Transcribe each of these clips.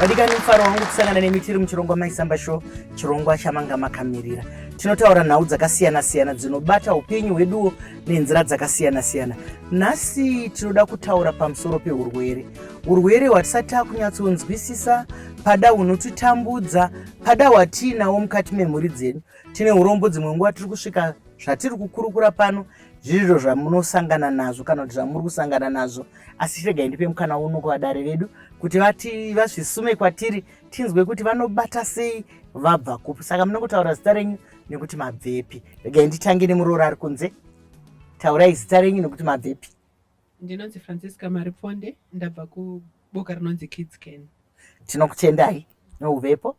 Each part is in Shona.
Vadikani, mufaro wangu kusangana nemi tiri muchirongwa Maisamba Show, chirongwa chamanga makamirira. Tinotaura nhau dzakasiyana-siyana dzinobata upenyu hweduwo nenzira dzakasiyana-siyana. Nhasi tinoda kutaura pamusoro peurwere, urwere hwatisati takunyatsonzwisisa, pada hunotitambudza, pada hwatiinawo mukati memhuri dzedu. Tine urombo, dzimwe nguva tiri kusvika zvatiri kukurukura pano zvirizvo zvamunosangana nazvo kana kuti zvamuri kusangana nazvo, asi regai ndipe mukana uno kuvadare vedu kuti vati vazvisume kwatiri, tinzwe kuti vanobata sei, vabva kupi. Saka munongotaura zita renyu nekuti mabvepi. Regai nditange nemuroora ari kunze. Taurai zita renyu nekuti mabvepi. Ndinonzi Francisca Maripfonde, ndabva kuboka rinonzi Kids Can. Tinokutendai nouvepo.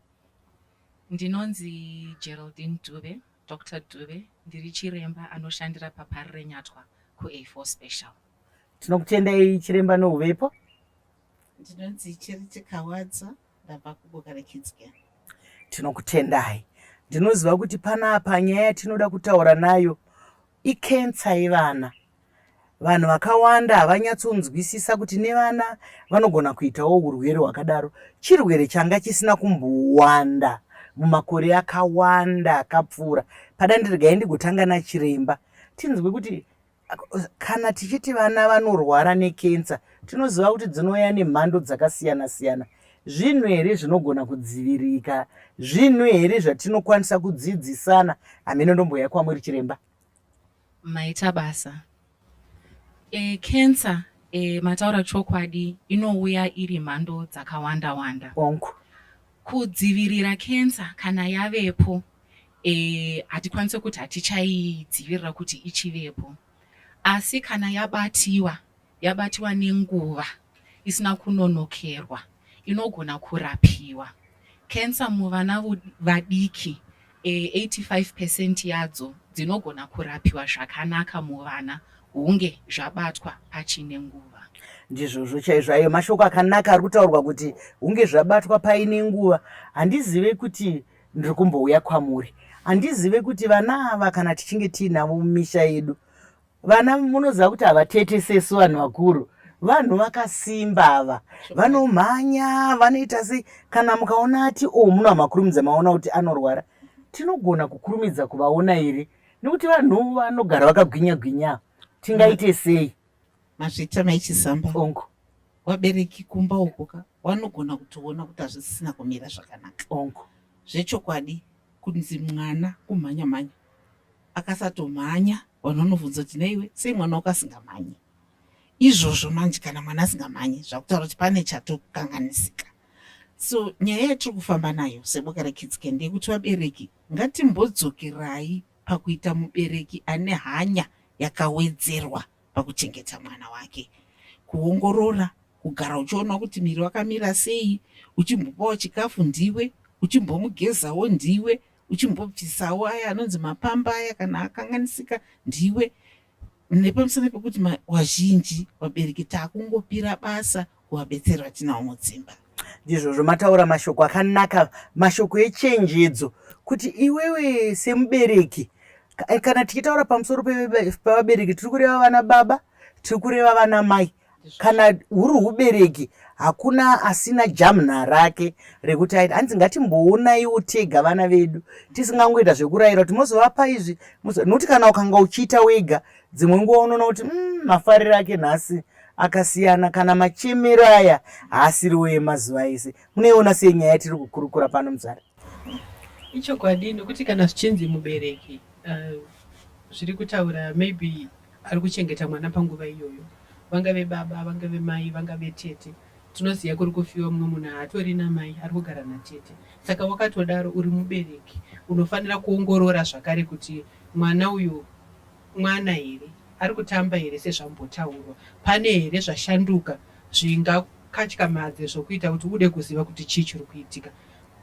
Ndinonzi Geraldine Dube, Dr Dube, ndiri chiremba anoshandira paParirenyatwa kuA4 Special. Tinokutendai chiremba nouvepo. Ndinonzi Charity Kawadza, ndabva kuboka reKids Can. Tinokutendai. Ndinoziva kuti panapa nyaya yatinoda kutaura nayo ikensa yevana. Vanhu vakawanda havanyatsonzwisisa kuti nevana vanogona kuitawo urwere hwakadaro. Chirwere changa chisina kumbowanda mumakore akawanda akapfuura. Pada ndiregai ndigotanga nachiremba tinzwe kuti kana tichiti vana vanorwara nekensa, tinoziva kuti dzinouya nemhando dzakasiyana siyana. Zvinhu here zvinogona kudzivirika? Zvinhu here zvatinokwanisa kudzidzisana? Hameno, ndomboya kwamuri chiremba. Maita basa. Cancer, mataura chokwadi, inouya iri mhando dzakawanda wanda. Ongu. Kudzivirira cancer kana yavepo, hatikwanisi kuti hatichaidzivirira kuti ichivepo, asi kana yabatiwa, yabatiwa nenguva isina kunonokerwa, inogona kurapiwa. Cancer muvana vadiki, 85% yadzo dzinogona kurapiwa zvakanaka muvana hunge zvabatwa pachine nguva. Ndizvozvo chaizvo. Ayo mashoko akanaka ari kutaurwa kuti hunge zvabatwa paine nguva. Handizive kuti ndiri kumbouya kwamuri, handizive kuti vana ava kana tichinge tiinavo mumisha yedu, vana munoziva kuti havatete sesu vanhu vakuru. Vanhu vakasimba ava, vanomhanya, vanoita sei. Kana mukaona ati o munohamakurumidza maona kuti anorwara, tinogona kukurumidza kuvaona here? Nekuti vanhu vanogara vakagwinya gwinya. Tingaite sei? Mazvita Maichisamba. Ongo. Vabereki kumba uko ka vanogona kutoona kuti hazvisina kumira zvakanaka. Ongo. Zvechokwadi, kunzi mwana kumhanya mhanya, akasatomhanya vanhu vanobvunza kuti neiwe sei mwana wako asingamhanyi. Izvozvo manje, kana mwana asingamhanyi, zvakutaura kuti pane chatokanganisika. So nyaya yatiri kufamba nayo seboka reKids Can ndeyekuti vabereki ngatimbodzokerai pakuita mubereki ane hanya yakawedzerwa pakuchengeta mwana wake, kuongorora, kugara uchiona kuti miri wakamira sei, uchimbopawo chikafu ndiwe, uchimbomugezawo ndiwe, uchimbobvisawo aya anonzi mapamba aya kana akanganisika ndiwe, nepamusana pekuti vazhinji vabereki takungopira basa kuvabetseri vatinawo mudzimba. Ndizvozvo, mataura mashoko akanaka, mashoko echenjedzo kuti iwewe semubereki, kana tichitaura pamusoro pevabereki tiri kureva vana baba, tiri kureva vana mai. Kana huri hubereki, hakuna asina jamna rake rekuti aita. Hanzi ngatimboonaiwo tega vana vedu, tisingangoita zvekurayira kuti mozovapa izvi, nokuti kana ukanga uchiita wega, dzimwe nguva unoona kuti mafariro ake nhasi akasiyana, kana machemero aya haasiriwo emazuva ese. Munoiona sei nyaya yatiri kukurukura pano, muzari? Ichokwadi, nokuti kana zvichinzi mubereki, zviri kutaura maybe ari kuchengeta mwana panguva iyoyo, vangave baba, vangave mai, vangave tete. Tinoziva kuri kufiwa mumwe munhu haatorina mai, ari kugara natete. Saka wakatodaro uri mubereki unofanira kuongorora zvakare kuti mwana uyu mwana here, ari kutamba here sezvambotaurwa, pane here zvashanduka zvingakatyamadze zvokuita kuti ude kuziva kuti chii chiri kuitika.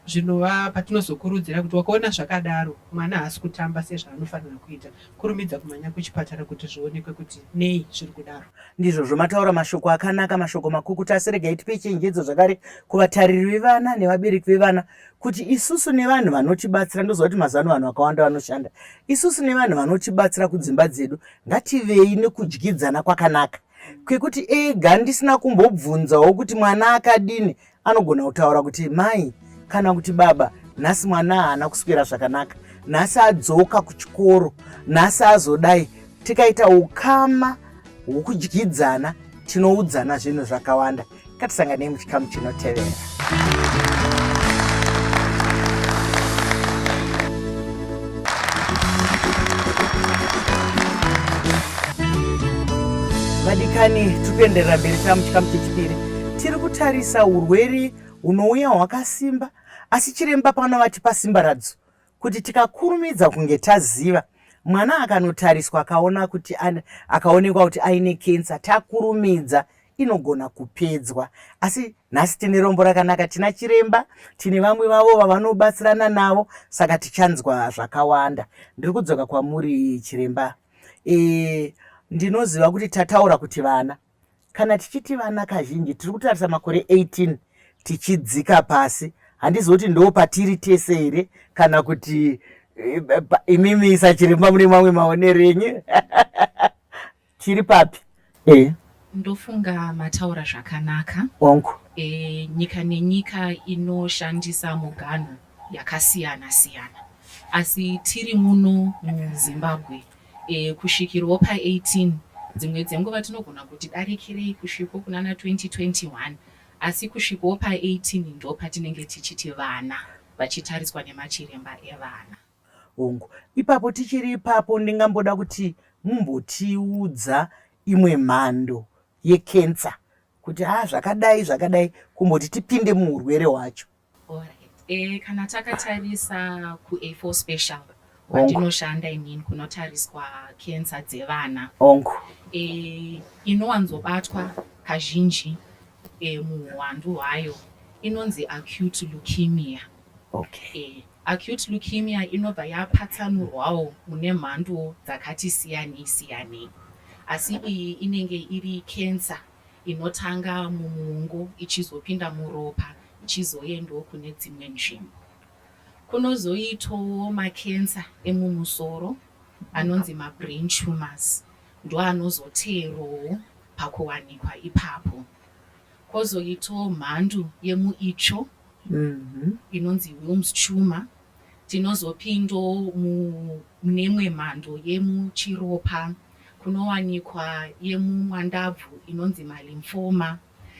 Zvinova patinozokurudzira kuti wakaona zvakadaro, mwana haasi kutamba sezvaanofanira kuita, kurumidza kumhanya kuchipatara kuti zvionekwe kuti nei zviri kudaro. Ndizvozvo, mataura mashoko akanaka, mashoko makukutu, asi regai tipe chenjedzo zvakare kuvatariri vevana nevabereki vevana kuti isusu nevanhu vanotibatsira, ndoziva kuti mazuva ano vanhu vakawanda vanoshanda, isusu nevanhu vanotibatsira kudzimba dzedu ngativei nekudyidzana kwakanaka, kwekuti ega ndisina kumbobvunzawo kuti mwana akadini. Anogona kutaura kuti mai kana kuti baba, nhasi mwana haana kuswera zvakanaka, nhasi adzoka kuchikoro, nhasi azodai. Tikaita ukama hwokudyidzana, tinoudzana zvinhu zvakawanda. Ngatisanganei muchikamu chinotevera. Vadikani, tiri kuenderera mberi tamuchikamu chechipiri. Tiri kutarisa urwere hunouya hwakasimba, asi chiremba pano vatipa simbaradzo kuti tikakurumidza kunge taziva mwana akanotariswa akaona kuti akaonekwa kuti aine kensa, takurumidza inogona kupedzwa. Asi nhasi tine rombo rakanaka, tina chiremba, tine vamwe vavo vavanobatsirana navo, saka tichanzwa zvakawanda. Ndiri kudzoka kwamuri chiremba. E, ndinoziva kuti tataura kuti vana, kana tichiti vana kazhinji tiri kutarisa makore 18 tichidzika pasi. Handizivi kuti ndo patiri tese here kana kuti eh, imimi sachiremba mune mamwe maonero enyu. Tiri papi? Eh. Ndofunga mataura zvakanaka. Hongu. E, nyika nenyika inoshandisa muganhu yakasiyana siyana, asi tiri muno muZimbabwe e, kusvikirawo pa18, dzimwe dzenguva tinogona kuti darikirei kusviko kunana 2021, asi kusvikawo pa18 ndo patinenge tichiti vana vachitariswa nemachiremba evana. Hongu. Ipapo tichiri ipapo ndingamboda kuti mumbotiudza imwe mhando yekensa kuti ha zvakadai zvakadai, kumboti tipinde muurwere hwacho. Alright. E, kana takatarisa kuA4 Special kwandinoshanda inini kunotariswa kensa dzevana. Hongu. E, inowanzobatwa kazhinji e, muhuwandu hwayo inonzi acute leukemia. Okay. E, acute leukemia inobva yapatsanurwawo mune mhando dzakati siyanei siyanei, asi iyi inenge iri kensa inotanga mumwongo ichizopinda muropa ichizoendawo kune dzimwe nzvimbo. Kunozoitawo makensa emumusoro anonzi mabrain tumors, ndoanozoteerawo pakuwanikwa ipapo. Kwozoitawo mhando yemuitsvo inonzi Wilms tumor. Tinozopindawo mune imwe mhando yemuchiropa kunowanikwa yemumwandabvu inonzi malymphoma.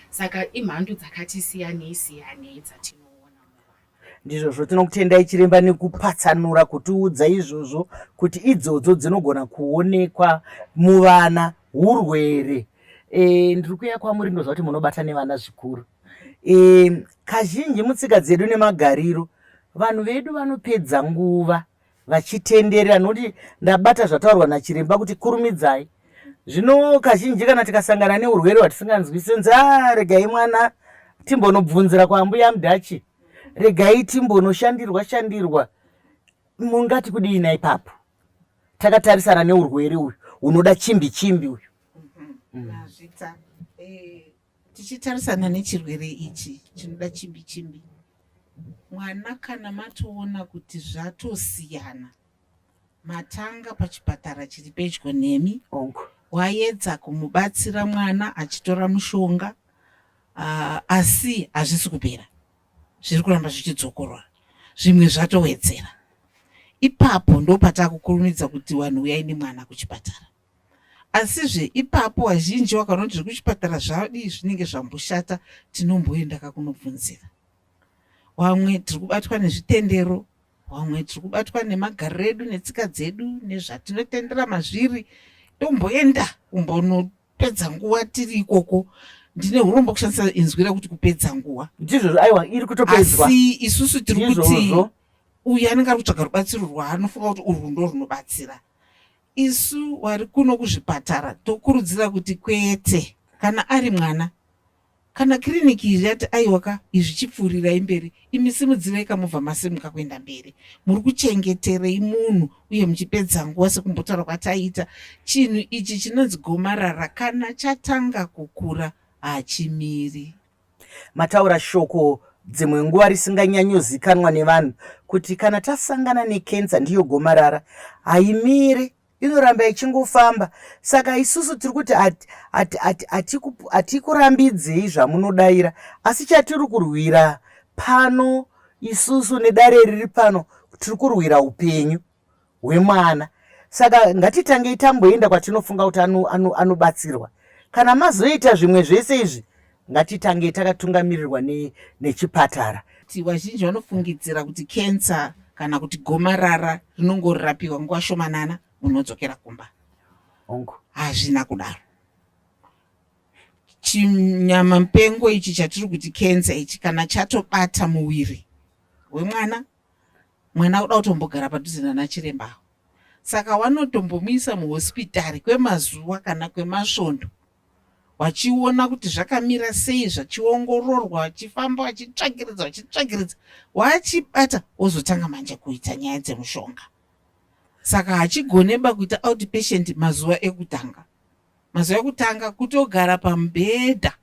Saka imhando dzakati siyanei siyanei dzatinoona muvana. Ndizvozvo, tinokutendai chiremba nekupatsanura kutiudza izvozvo kuti idzodzo dzinogona kuonekwa muvana urwere. E, ndiri kuuya kwamuri, ndinoziva kuti munobata nevana zvikuru. E, kazhinji mutsika dzedu nemagariro vanhu vedu vanopedza nguva vachitenderera, nokuti ndabata zvataurwa nachiremba kuti kurumidzai. Zvino kazhinji kana tikasangana neurwere hwatisinganzwisi, nzi a regai mwana timbonobvunzira kwaambuya mudhachi, regai timbonoshandirwa shandirwa. Mungati kudii naipapo takatarisana neurwere uyu unoda chimbi chimbi uyu? Mazvita. Tichitarisana nechirwere ichi chinoda chimbi chimbi, mwana kana matoona kuti zvatosiyana, matanga pachipatara chiri pedyo nemi, waedza kumubatsira mwana achitora mushonga, asi hazvisi kupera, zviri kuramba zvichidzokorora, zvimwe zvatowedzera, ipapo ndopatakukurumidza kuti vanhu uyai nemwana kuchipatara. Asizve ipapo vazhinji vakaona kuti zvekuchipatara zvadii zvinenge zvamboshata, tinomboenda kakunobvunzira. Vamwe tiri kubatwa nezvitendero, vamwe tiri kubatwa nemagariro edu netsika dzedu nezvatinotendera mazviri, tomboenda kumbonopedza nguva tiri ikoko. Ndine urombo kushandisa inzwi rekuti kupedza nguva. Ndizvozvo, aiwa, iri kutopedzwa. Asi isusu tiri kuti uyu anenge ari kutsvaga rubatsiro rwaanofunga kuti urwu ndo runobatsira. Isu vari kuno kuzvipatara tokurudzira kuti kwete, kana ari mwana, kana kiriniki iri yati aiwa ka izvi chipfuurirai mberi, imi simudzirai ka mobva masimuka kuenda mberi. Muri kuchengeterei munhu uye muchipedza nguva sekumbotaura kwataiita. Chinhu ichi chinonzi gomarara kana chatanga kukura hachimiri. Mataura shoko dzimwe nguva risinganyanyozikanwa nevanhu kuti kana tasangana nekensa, ndiyo gomarara, haimire. Inoramba ichingofamba. Saka isusu tiri kuti hatikurambidzei zvamunodaira, asi chatiri kurwira pano isusu nedare riri pano, tiri kurwira upenyu hwemwana. Saka ngatitangei tamboenda kwatinofunga kuti anobatsirwa. Kana mazoita zvimwe zvese izvi, ngatitangei takatungamirirwa nechipatara. Kuti vazhinji vanofungidzira kuti kensa kana kuti gomarara rinongorapiwa nguva shomanana, munhu odzokera kumba. Hongu. Hazvina kudaro. Chinyama mupengo ichi chatiri kuti kensa ichi, kana chatobata muviri wemwana, mwana kuda kutombogara padhuze nana chiremba. Saka wanotombomuisa muhospitari kwemazuva kana kwemasvondo, wachiona kuti zvakamira sei, zvachiongororwa, vachifamba vachitsvagiridza, vachitsvagiridza, wachibata, wozotanga manje kuita nyaya dzemushonga. Saka hachigoneba kuita outpatient mazuva ekutanga. Mazuva ekutanga kutogara pamubhedha,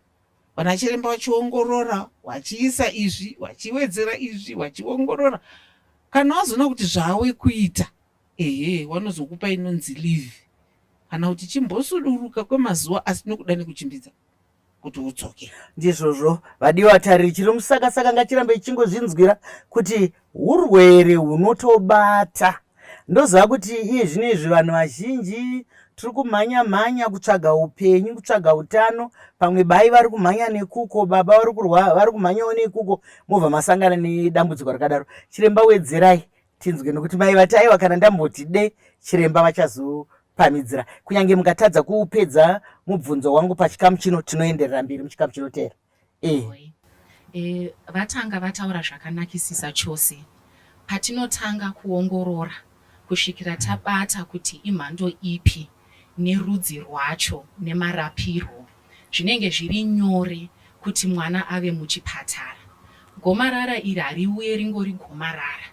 vanachiremba vachiongorora, vachiisa izvi, vachiwedzera izvi, vachiongorora. Kana wazoona kuti zvave kuita, ehe, wanozokupa inonzi leave, kana kuti chimbosuduruka kwemazuva, asi nokuda nekuchimbidza kuti udzoke. Ndizvozvo, vadiwa tariri, chiri musakasaka ngachirambe chichingozvinzwira kuti urwere hunotobata. Ndoziva kuti iye zvino izvi vanhu vazhinji tiri kumhanya mhanya kutsvaga upenyu, kutsvaga utano. Pamwe bai vari kumhanya nekuko, baba vari kumhanyawo nekuko, mobva masangana nedambudziko rakadaro. Chiremba, wedzerai tinzwe, nokuti mai vati aiwa, kana ndamboti de chiremba vachazopamidzira. Kunyange mukatadza kupedza mubvunzo wangu pachikamu chino, tinoenderera mberi muchikamu chinoteera. Vatanga vataura zvakanakisisa chose. Patinotanga kuongorora kusvikira tabata kuti imhando ipi nerudzi rwacho nemarapirwo, zvinenge zviri nyore kuti mwana ave muchipatara. Gomarara iri hariuye ringori gomarara.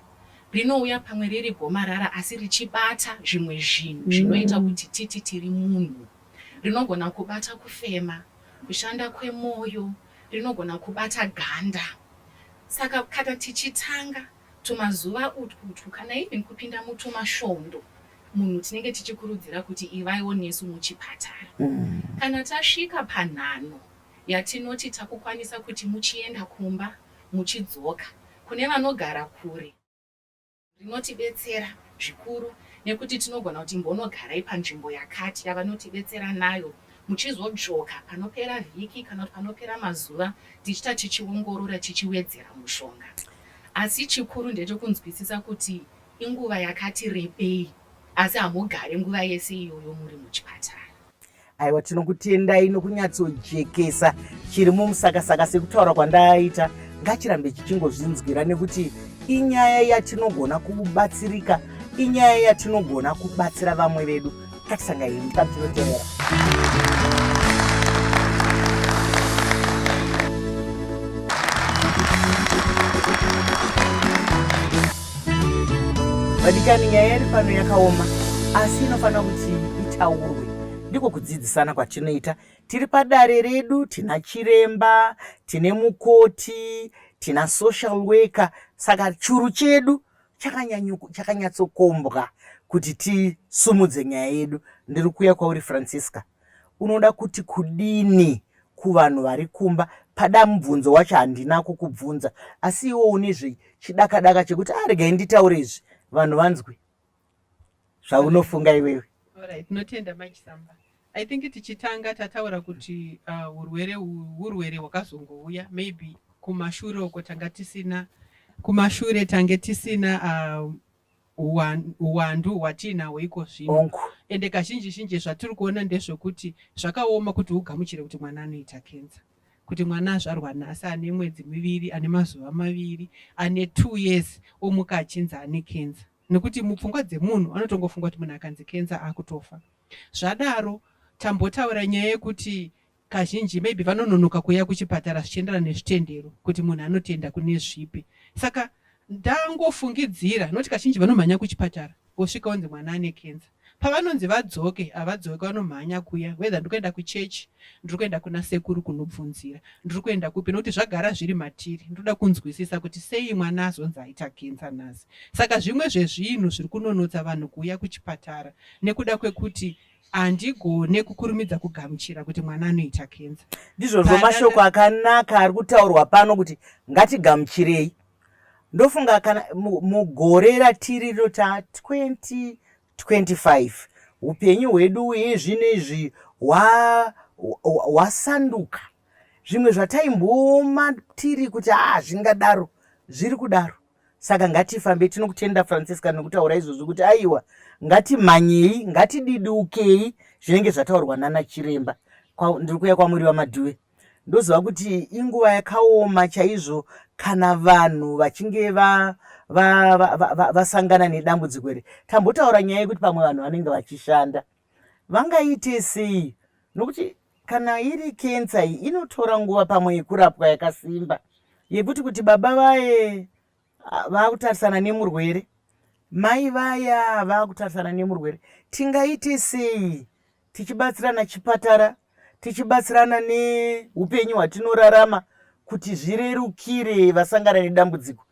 Rinouya pamwe riri gomarara asi richibata zvimwe zvinhu zvinoita kuti titi tiri munhu. Rinogona kubata kufema, kushanda kwemoyo, rinogona kubata ganda. Saka kana tichitanga tumazuva utwu utwu kana even kupinda mutumasvondo, munhu tinenge tichikurudzira kuti ivaiwo nesu muchipatara. Kana tasvika panhano yatinoti takukwanisa kuti muchienda kumba muchidzoka, kune vanogara kure, rinotibetsera zvikuru nekuti tinogona kuti imbonogarai panzvimbo yakati yavanotibetsera nayo, muchizodzoka panopera vhiki kana kuti panopera mazuva, tichiita tichiongorora, tichiwedzera mushonga. Asi chikuru ndechekunzwisisa kuti inguva yakati rebei, asi hamugare nguva yese iyoyo muri muchipatara. Aiwa, tinokutendai nokunyatsojekesa chiri mumusakasaka. Sekutaura kwandaita, ngachirambe chichingozvinzwira nekuti inyaya yatinogona kubatsirika, inyaya yatinogona kubatsira vamwe vedu. Ngatisanga imi patinotevera. Vadikani, nyaya iri pano yakaoma, asi inofanira kuti itaurwe. Ndiko kudzidzisana kwatinoita. Tiri padare redu, tina chiremba, tine mukoti, tina social worker, saka churu chedu chakanyatsokombwa kuti tisumudze nyaya yedu. Ndiri kuuya kwauri Francisca, unoda kuti kudini kuvanhu vari kumba? Pada mubvunzo wacho handina kukubvunza, asi iwo une zvechidakadaka chekuti aregai nditaure izvi vanhu vanzwe zvaunofunga iwewe. Alright, tinotenda Mai Chisamba. I think tichitanga tataura kuti urwere urwere hwakazongouya maybe kumashure uko tanga tisina, kumashure tange tisina uwandu hwatiinahwo iko zvino. Ende kazhinji zhinji zvatiri kuona ndezvekuti zvakaoma kuti ugamuchire kuti mwana anoita kenza, kuti mwana azvarwa nhasi ane mwedzi miviri, ane mazuva maviri, ane 2 years, omuka achinzi ane kenza, nekuti mupfungwa dzemunhu anotongofunga kuti munhu akanzi kenza akutofa. Zvadaro, tambotaura nyaya yekuti kazhinji maybe vanononoka kuuya kuchipatara zvichienderana nezvitendero, kuti munhu anotenda kune zvipi. Saka ndangofungidzira noti kazhinji vanomhanya kuchipatara vosvika onzi mwana ane kenza. Pavanonzi vadzoke havadzoke vanomhanya kuya whether ndiri kuenda kuchechi, ndiri kuenda kuna sekuru kunobvunzira, ndiri kuenda kupi nokuti zvagara zviri matiri. Ndinoda kunzwisisa kuti sei mwana azonzi aita kenza nhasi. Saka zvimwe zvezvinhu zviri kunonotsa vanhu kuuya kuchipatara nekuda kwekuti handigone kukurumidza kugamuchira kuti mwana anoita kenza. Ndizvozvo mashoko akanaka ari kutaurwa pano kuti ngatigamuchirei. Ndofunga kana mugore ratiri rino ta 2025 upenyu hwedu uye zvino izvi hwasanduka. Zvimwe zvataimbooma tiri kuti haa zvingadaro zviri kudaro. Saka ngatifambe tinokutenda Francisca nekutaura izvozvo kuti aiwa ngatimhanyei ngatididukei zvinenge zvataurwa nana chiremba. Ndiri kuuya kwamuri vaMadhuve. Ndoziva kuti inguva yakaoma chaizvo kana vanhu vachinge vasangana va, va, va, va nedambudziko iri. Tambotaura nyaya yekuti pamwe vanhu vanenge vachishanda vangaite sei nokuti kana iri kensa iyi inotora nguva pamwe yekurapwa yakasimba yekuti kuti baba vaye vakutarisana nemurwere mai vaya vakutarisana nemurwere tingaite sei tichibatsirana chipatara tichibatsirana neupenyu hwatinorarama kuti zvirerukire vasangana nedambudziko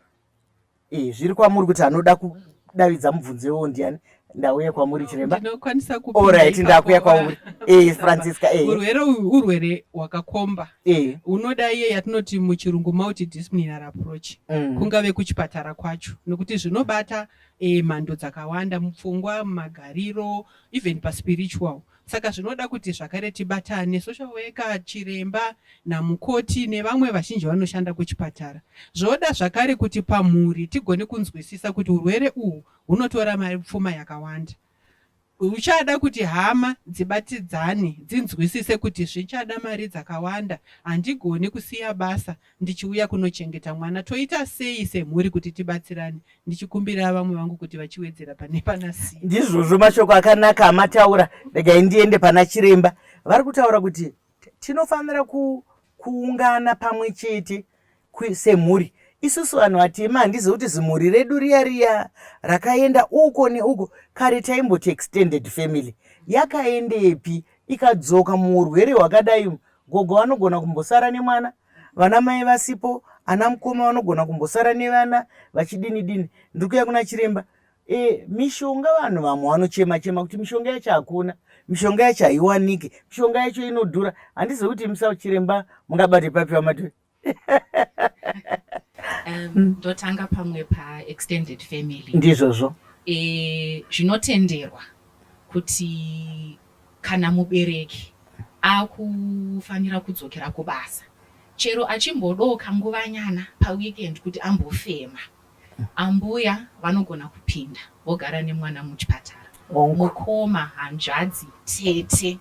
e, zviri kwamuri kuti anoda kudavidza mubvunzo iwowo ndiani ndauya kwamuri chiremba ndinokwanisa orit ndakuya kwauri e, francisca e. urwere uhu urwere hwakakomba e. unoda iye yatinoti muchirungu multidisciplinary approach mm. kungave kuchipatara kwacho nokuti zvinobata e, mhando dzakawanda mupfungwa mumagariro even paspiritual saka zvinoda kuti zvakare tibatane social worker chiremba namukoti nevamwe vazhinji vanoshanda kuchipatara zvoda zvakare kuti pamhuri tigone kunzwisisa kuti urwere uhu hunotora mari pfuma yakawanda huchada kuti hama dzibatidzane dzinzwisise kuti zvichada mari dzakawanda handigoni kusiya basa ndichiuya kunochengeta mwana toita sei semhuri kuti tibatsirane ndichikumbira vamwe vangu kuti vachiwedzera pane pana C. Ndizvozvo mashoko akanaka amataura, regai ndiende pana chiremba. Vari kutaura kuti tinofanira ku, kuungana pamwe chete semhuri. Isusu vanhu vatema handizivi kuti zimhuri redu riya riya rakaenda uko neuko. Kare taimboti extended family yakaendepi ikadzoka muurwere hwakadai gogo vanogona kumbosara nemwana vana mai vasipo ana mukoma vanogona kumbosara nevana vachidini dini ndiri kuya kuna chiremba e, mishonga vanhu vamwe vanochema chema kuti mishonga yacho hakuna mishonga yacho haiwanike mishonga yacho inodhura handizivi kuti musa chiremba mungabate papi vamatoi um, ndotanga pamwe paextended family ndizvozvo e, zvinotenderwa kuti kana mubereki akufanira kudzokera kubasa chero achimbodawo kanguvanyana paweekend kuti ambofema ambuya vanogona kupinda vogara nemwana muchipatara mukoma hanzvadzi tete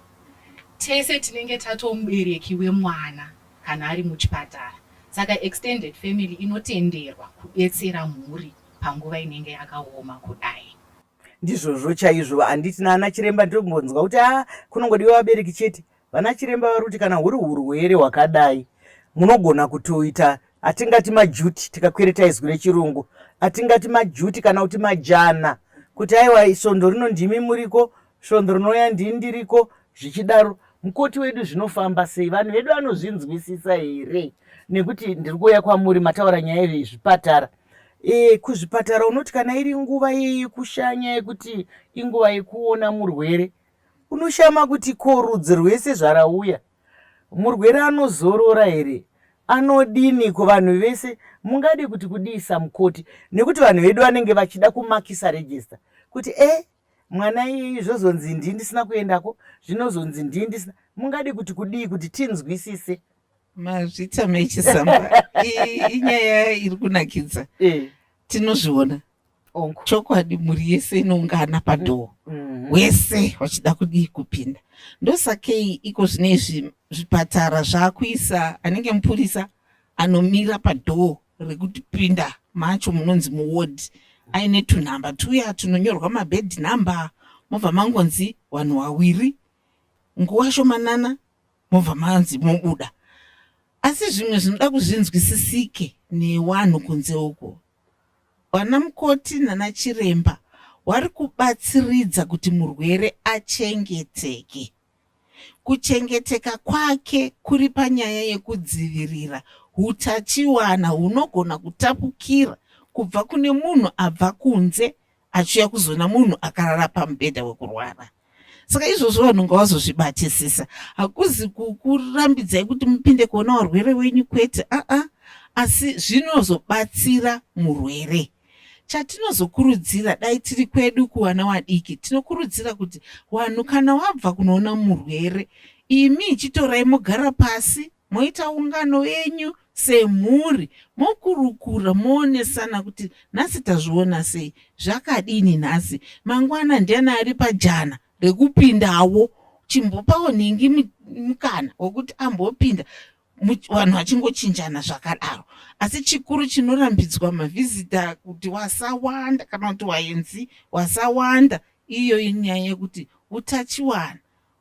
tese tinenge tatomubereki wemwana kana ari muchipatara saka extended family inotenderwa kubetsera mhuri panguva inenge yakaoma kudai. Ndizvozvo chaizvo handiti naana chiremba ndinombonzwa kuti a ah, kunongodiwa vabereki chete. Vana chiremba vari kuti kana huri hurwere hwakadai munogona kutoita atingati majuti tikakwereta izwi rechirungu atingati majuti kana kuti majana kuti aiwa svondo rino ndimi muriko svondo rinouya ndini ndiriko zvichidaro mukoti wedu zvinofamba sei vanhu vedu vanozvinzwisisa here nekuti ndiri kuuya kwamuri mataura nyaya yezvipatara E, kuzvipatara unoti kana iri nguva yekushanya yekuti inguva yekuona murwere unoshama kuti ko rudzi rwese zvarauya murwere anozorora here anodini ko vanhu vese mungade kuti kudii samukoti nekuti vanhu vedu vanenge vachida kumakisa register kuti e mwana iyeyu zvozonzi ndii ndisina kuendako zvinozonzi ndii ndisina mungade kuti kudii kuti tinzwisise Mazvita mai Chisamba, inyaya iri kunakidza. Eh. Tinozviona chokwadi, mhuri yese inoungana padhoo mm -hmm. wese wachida kudii kupinda. Ndosakei iko zvino izvi zvipatara zvakuisa anenge mupurisa anomira padhoo rekuti pinda macho munonzi muward aine tunhamba tuya tunonyorwa mabed number mobva mangonzi vanhu wawiri nguva shomanana mobva manzi mobuda asi zvimwe zvinoda kuzvinzwisisike newanhu kunze uko vana mukoti nana chiremba Wari kubatsiridza kuti murwere achengeteke. Kuchengeteka kwake kuri panyaya yekudzivirira hutachiwana hunogona kutapukira kubva kune munhu abva kunze achiuya kuzoona munhu akarara pamubhedha wekurwara. Saka izvozvo vanhu ngavazozvibatisisa. Hakuzi kukurambidzai kuti mupinde kuona warwere wenyu kwete, aa, asi zvinozobatsira murwere. Chatinozokurudzira dai tiri kwedu kuvana wadiki, tinokurudzira kuti vanhu kana wabva kunoona murwere, imi chitorai mogara pasi moita ungano yenyu semhuri mokurukura moonesana kuti nhasi tazviona sei, zvakadini nhasi, mangwana ndiani ari pajana rekupindawo, chimbopawo nhingi mukana wekuti ambopinda vanhu vachingochinjana zvakadaro. Asi chikuru chinorambidzwa mavhizita kuti wasawanda kana kuti waenzi wasawanda, iyo inyaya yekuti utachiwana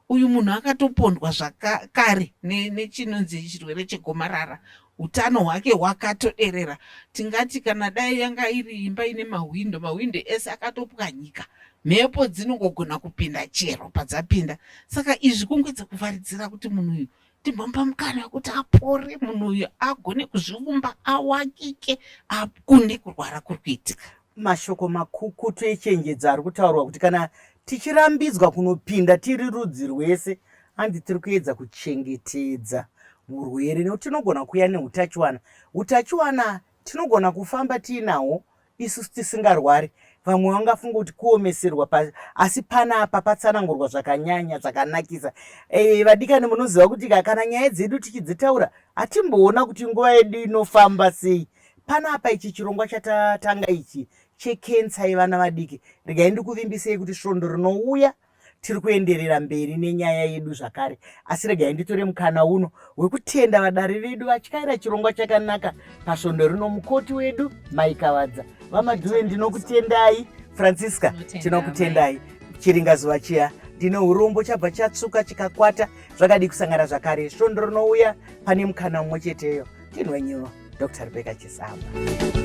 uyu munhu akatopondwa zvakare nechinonzi chirwere chegomarara, utano hwake hwakatoderera. Tingati kana dai yanga iri imba ine mahwindo, mahwindo ese akatopwanyika, mhepo dzinongogona kupinda chero padzapinda. Saka izvi kungoedza kuvharidzira kuti munhu uyu timbomupa mukana wekuti apore, munhu uyu agone kuzviumba, awakike, akunde kurwara kuri kuitika. Mashoko makukutu echenjedzo ari kutaurwa kuti kana tichirambidzwa kunopinda tiri rudzi rwese, hanzi tiri kuedza kuchengetedza murwere nekuti tinogona kuuya neutachiwana. Utachiwana tinogona kufamba tiinahwo isu tisingarwari. Vamwe vangafunga kuti kuomeserwa pa, asi panapa patsanangurwa zvakanyanya zvakanakisa. E, vadikani munoziva kuti kana nyaya dzedu tichidzitaura hatimboona kuti nguva yedu inofamba sei. Panapa ichi chirongwa chatatanga ichi chekensa yevana vadiki, regai ndikuvimbisei kuti svondo rinouya tiri kuenderera mberi nenyaya yedu zvakare. Asi regai nditore mukana uno wekutenda vadare vedu vatyaira chirongwa chakanaka pasvondo rino, mukoti wedu Maikavadza VaMadhuve, ndinokutendai. Francisca, tinokutendai. Chiringazuva chiya ndine urombo chabva chatsvuka chikakwata. Zvakadii kusangana zvakare svondo rinouya pane mukana mumwe cheteyo. Ndinwenyu Dr. Rebecca Chisamba.